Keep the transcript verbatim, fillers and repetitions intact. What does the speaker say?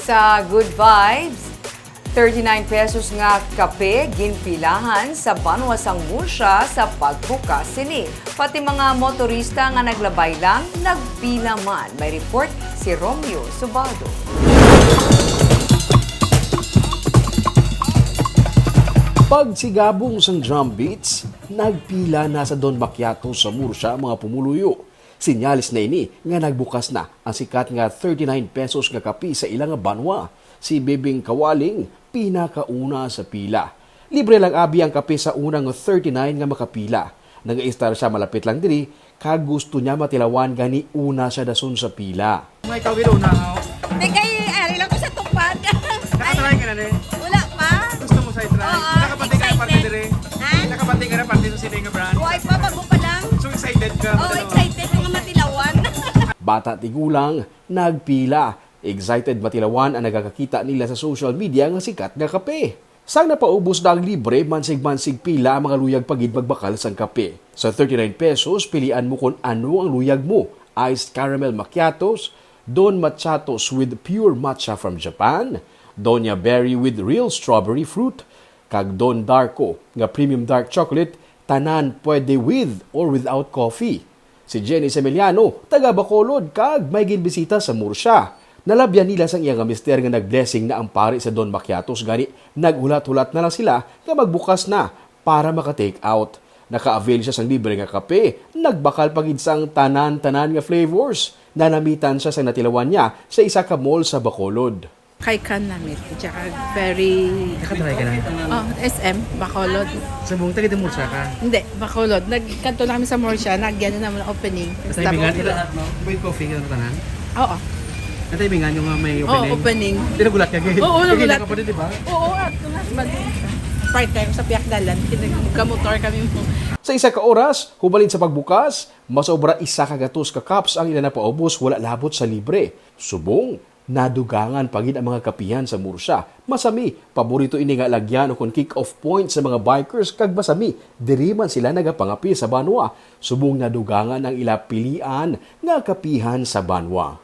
Sa Good Vibes, thirty-nine pesos nga kape ginpilahan sa banwa sang Murcia sa pagbukas sini. Pati mga motorista nga naglabay lang, nagpila man. May report si Romeo Subado. Pagsigabong sang drum beats, nagpila na sa Don Macchiato sa Murcia ang mga pumuluyo. Sinyales na ini nga nagbukas na ang sikat nga thirty-nine pesos nga kape sa ila nga banwa. Si Bebing Kawaling pinakauna sa pila. Libre lang abi ang kape sa una nga thirty-nine nga makapila. Nagaistar siya malapit lang diri kag gusto niya matilawan gani una siya dason sa pila. Mga ikaw, Wilona, oh. Di kay, ari lang ko sa tupad. Nakatry ka na, ne? Wala pa. Gusto mo sa i-try? Oo, Nakapati ka na parte excited. Dire? Ha? Nakapati ka na parte sa sini nga brand? Buhay pa, bago pa lang. So excited ka? Oo, Ano? Excited nga matilawan. Bata tigulang, nagpila. Excited matilawan ang nagakakita nila sa social media nga sikat nga kape. Sang napaubos na ang libre, mansig-mansig pila ang mga luyag pa gid magbakal sang kape. Sa thirty-nine pesos, pilian mo kon ano ang luyag mo: iced caramel macchiatos, Don Macchiatos with pure matcha from Japan, Doña Berry with real strawberry fruit, kag Don Darko nga premium dark chocolate. Tanan pwede with or without coffee. Si Jenny Semeliano, taga Bacolod, kag may ginbisita sa Murcia. Nalabyan nila sang iya nga mister nga nag-blessing na ang pari sa Don Macchiatos, gani naghulat-hulat na lang sila nga magbukas na para maka-take out. Naka-avail siya sang libre nga kape, nagbakal pa gid sang tanan-tanan nga flavors. Nanamitan siya sa natilawan niya sa isa ka mall sa Bacolod. Kay Kanamit, tsaka very Nakatry ka na? Oh, S M, Bacolod. Sa buong taga Murcia ka? Hindi, Bacolod. Nagkanto na kami sa Murcia, nagyan na naman ang opening. Sa timingan, Tapos, ito, with coffee ka tanan? Oo. Sa timingan yung, uh, may Oo, opening. Opening. Tinagulat ka, gay? Oo, Kaya nagulat. Ka pa din, di ba? Oo, at mas bad. Part-time sa Piakdalan, kinag-motor kami mo. Sa isa ka oras, hubalin sa pagbukas, masobra isa ka gatos ka cups ang ila napaubos, wala labot sa libre. Subong, nadugangan pa gid ang mga kapihan sa Murcia. Masami, paborito ini nga lagyan o kon kick-off point sa mga bikers, kag masami, diri man sila nagapangapi sa banwa. Subong, nadugangan ang ila pilian nga kapihan sa banwa.